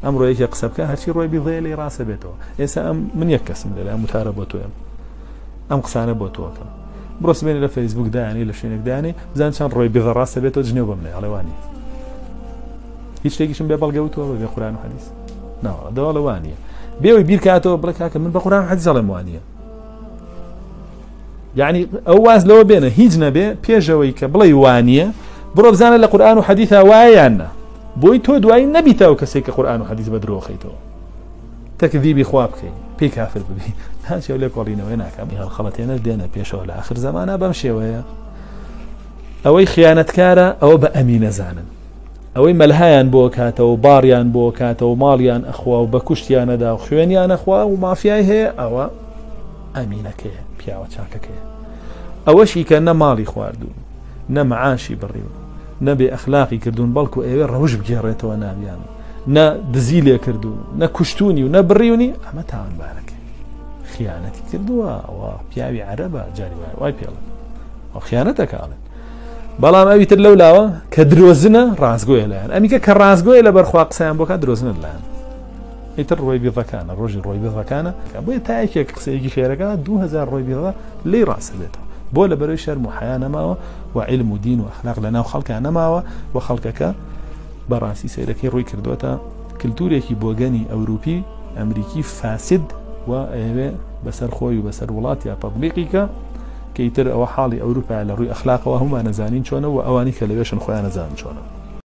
ئەمڕۆ یەکێ قسە بکە هەرچی ڕۆی بیڵێ لێی ڕاستە بێتەوە. ئێستا ئەم من یەک کەسم لێرە، ئەم وتارە بۆ تۆیەم، ئەم قسانە بۆ تۆکەم، بڕۆ سبێنێ لە فەیسبوک دایانی لە شوێنێک دایانی بزان چەند ڕۆی بیڵێ ڕاستە بێتەوە، جنێو بەم نەیە ئەڵێ وانیە. هیچ شتێکیشم بێ بەڵگە وتووە بە بێ قورئان و حەدیث ناوەڵا دەواڵە وانیە. بێەوەی بیرکاتەوە بڵێ کاکە من بە قورئان و حەدیث ئەڵێم وانیە. یعنی ئەو واز لەوە بێنە هیچ نەبێ پێشەوەی کە بڵێ وانیە بڕۆ بزانە لە قورئان و حەدیثا وایە یان نا، بۆی تۆ دوایی نەبیتە ئەو کەسێک کە قورئان و حەدیث بە درۆ خەیتەوە تەکذیبی خوا بکەی پێی کافر ببی. هاچی ئەو لێکۆڵینەوەی ناکەم. هەڵخەڵەتێنەر دێنە پێشەوە لە ئاخر زەمانە بەم شێوەیە. ئەوەی خیانەتکارە ئەوە بە ئەمینە زانن، ئەوەی مەلهایان بۆ کاتەوە باڕیان بۆ کاتەوە ماڵیان ئەخوا و بە کوشتیانەدا و خوێنیان ئەخوا و مافیای هەیە ئەوە ئەمینەکەیە، پیاوە چاکەکەیە. ئەوەشی کە نە ماڵی خواردوون نە معاشی بڕیون نە بێ ئەخلاقی کردوون، بەڵکو ئەوێ ڕەوش بگێڕێتەوە ناویان، نە دزی لێ کردوون نە کوشتونی و نە بڕیونی، ئەمە تاوانبارەکەی خیانەتی کردووە. ئەوە پیاوی عەرەبە جاری وایە وای پێڵێن ئەو خیانەتەکە ئەڵێن. بەڵام ئەوی تر لەو لاوە کە درۆزنە ڕاستگۆیە لایەن ئەمیکە کە ڕاستگۆیە لە بەرخوا قسەیان بۆکە درۆزنە لایەن ئیتر ڕۆی بیضەکانە، ڕۆژی ڕۆی بیضەکانە. بۆیە تا یەکێک قسەیەکی خێرەکە 2000 ڕۆی بیضە لێی ڕاستە بێتەوە. بۆ لە بەرەوەی شەرم و حەیا نەماوە و علم و دین و ئەخلاق لە ناو خەڵکا نەماوە و خەڵکەکە بەڕاستی سەیرەکەی ڕووی کردووەتە کللتورێکی بۆگەنی ئەوروپی ئەمریکی فاسد و ئەیەوێ بەسەر خۆی و بەسەر وڵات یا تەطبیقی کە کە ئیتر ئەوە حاڵی ئەوروپا لە ڕووی ئەخلاقەوە هەمومان نەزانین چۆنە و ئەوانی کە لەوێشن خۆیان نەزانن چۆنە.